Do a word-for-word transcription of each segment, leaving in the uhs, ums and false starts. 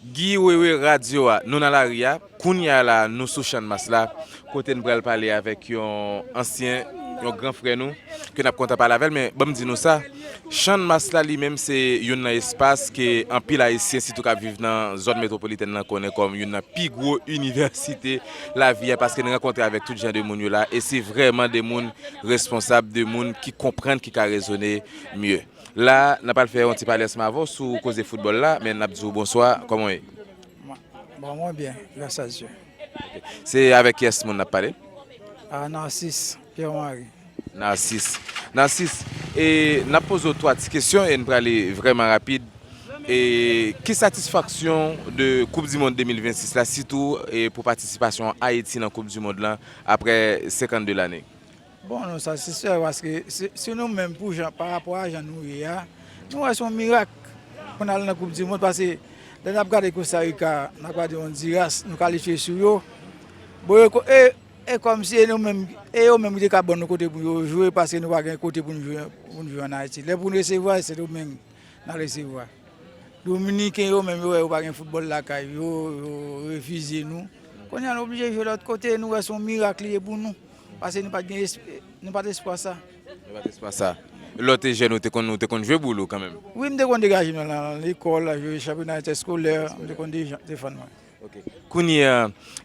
Guy Wewe Radyo a, nou nan lari a. Kounye a la, nou sou Channmas la, kote n pral pale avèk yon ansyen, yon gran frè nou, ke n ap kontan pale avè l, men ban m di nou sa, Channmas la li menm se youn nan espas ke anpil Ayisyen, sitou k ap viv nan zòn metwopolitèn nan, konnen kòm youn nan pi gwo inivèsite lavi a, paske n rankontre avèk tout jan de moun yo la, e se vrèman de moun responsab, de moun ki konprann, ki ka rezone mye. La, n ap al fè yon ti pale ansanm avè w sou koze foutbòl la, men n ap di w bonswa, kòman w ye? Mwen, bon, mwen byen, gras a Dye. Se avèk kiyès moun n ap pale? Ah, Narcisse, Pierre Marie. Narcisse. Narcisse, e n ap poze w twa ti kesyon e n prale vrèman rapid. E ki satisfaksyon de Koup di Mond de mil vennsis la, sitou e pou patisipasyon Ayiti nan Koup di Mond lan apre senkannde lane? Bon, nou satisfè paske si, si nou menm pou jan, pa rapò a jan nou ye a, nou wè se yon mirak pou n al nan Koup di Mond paske lè n ap gade Costa Rica, n ap gade Honduras, nou kalifye sou yo. Bon, e, e, e kòmsi e nou menm, e yo menm ki te ka ban nou kote pou yo jwe paske nou pa gen kote pou nou jwe, pou nou jwe ann Ayiti. Lè pou nou resevwa, se nou menm n al resevwa. Dominiken yo menm, yo wè yo pa gen foutbòl lakay yo, yo refize nou. Kounye a, nou oblije jwe lòt kote, nou wè se yon mirak li ye pou nou. Paske nou pa t gen esp-, nou pa t espwa sa. Nou pa t espwa sa. Lè w te jèn, ou te konn, ou te konn jwe boul ou kanmenm? Wi, m te konn degaje m nan, nan lekòl, la, jwe chanpyona entèskolè, m te konn deja-, defann mwen. Ok. Kounye a,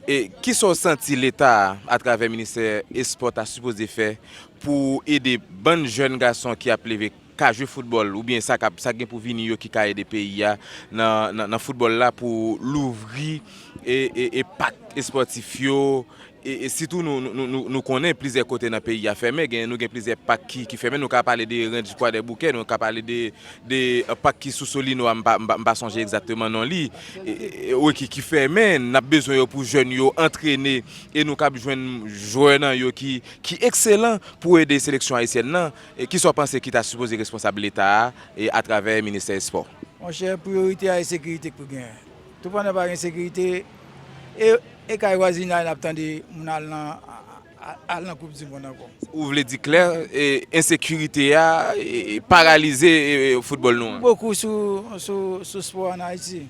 e, kisa w santi Leta a, atravè Ministè Espò, ta sipoze fè pou ede bann jèn gason ki ap leve ka jwe foutbòl, oubyen sa k ap, sa k gen pou vini yo ki ka ede peyi a nan, nan, nan foutbòl la pou louvri e, e, e pak espòtif yo, e, e sitou nou, nou, nou, nou konnen plizyè kote nan peyi a fèmen, gen, nou gen plizyè pak ki, ki fèmen, nou ka pale de Range Kwadèboukè, nou ka pale de, de, e, pak ki sou Solino a, m pa, m pa, m pa sonje egzakteman non li, e, e, e, wi, ki, ki fèmen, n ap bezwen yo pou jèn yo antrene, e nou kab jwenn jwè nan yo ki, ki ekselan pou ede seleksyon ayisyèn nan. E kisa w panse ki ta sipoze responsab Leta a, e atravè Ministè Espò? Monchè, priyorite a e sekirite k pou genyen. Toupandan pa gen sekirite, e, e kay vwazinay n ap tande moun al nan, a, a, al nan Koup di Mond ankò. Ou vle di klè, e, ensekirite a, e, e, paralize, e, e, foutbòl nou an? Bokou sou, sou, sou spò ann Ayiti.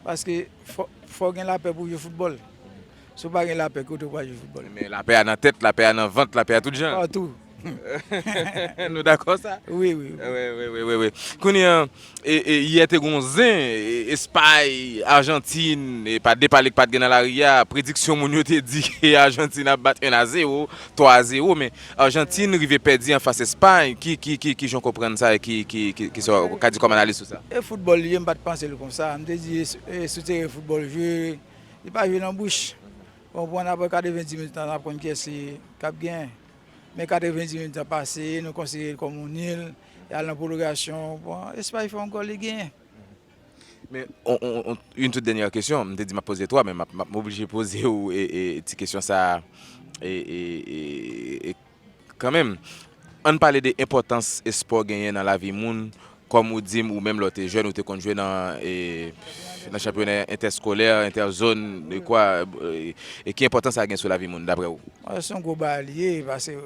Paske fò, fò gen lapè pou jwe foutbòl. Si w pa gen lapè, kote w pral jwe foutbòl? Men lapè a nan tèt, lapè a nan vant, lapè a tout jan. Patou. Nou dakò sa? Wi, wi, wi. Wi, wi, wi, wi, wi. Kounye a, e, e, yè te gon zen, e, Espay, Ajantin, e pa de pale k pa t gen nan lari a, prediksyon moun yo te di ke Ajantin ap bat en a zewo, twa a zewo, men Ajantin rive pèdi anfas Espay. Ki, ki, ki, ki jan w konprann sa, e ki, ki, ki, ki sa w ka di kòm analis sou sa? E foutbòl li ye, m pa t panse l konsa. M te di, e, e, sou teren foutbòl jwe, li pa jwe nan bouch. Bon, pou n apre katrevenndis minit la, n ap konn kiyès ki, k ap genyen. Men katrevenndis minit la pase, nou konsidere l kòm yon nil, y al nan pwolongasyon. Bon, Espay fè yon gòl, li genyen. Men, on, on, on, yon tout dènyè kesyon, m te di m ap poze twa, men m ap, m ap oblije poze w, e, e, ti kesyon sa a, e, e, e, e, kanmenm. Ann pale de enpòtans espò genyen nan lavi moun, kòm ou di m, ou menm lè w te jèn, ou te konn jwe nan, e, nan chanpyona entèskolè, entèzòn, e kwa, e, e ki enpòtans sa gen sou lavi moun, daprè ou? Bon, se yon gwo bagay li ye, paske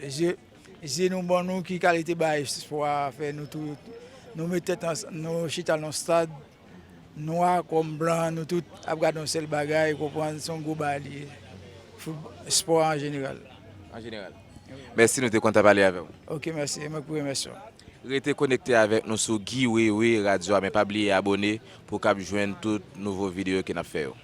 je, je nou ban nou ki kalite bagay espò a fè nou tout, nou met tèt ansanm, nou chita nan stad, nwa kòm blan, nou tout ap gade yon sèl bagay, konprann, se yon gwo bagay li ye. Fout-, espò an jeneral. An jeneral. Mèsi, nou te kontan pale avè w. Ok, mèsi. E mwen k pou remèsye w. Rete konekte avèk nou sou Guy Wewe Radyo a, men pa bliye abòne pou w kab jwenn tout nouvo videyo ke n ap fè yo.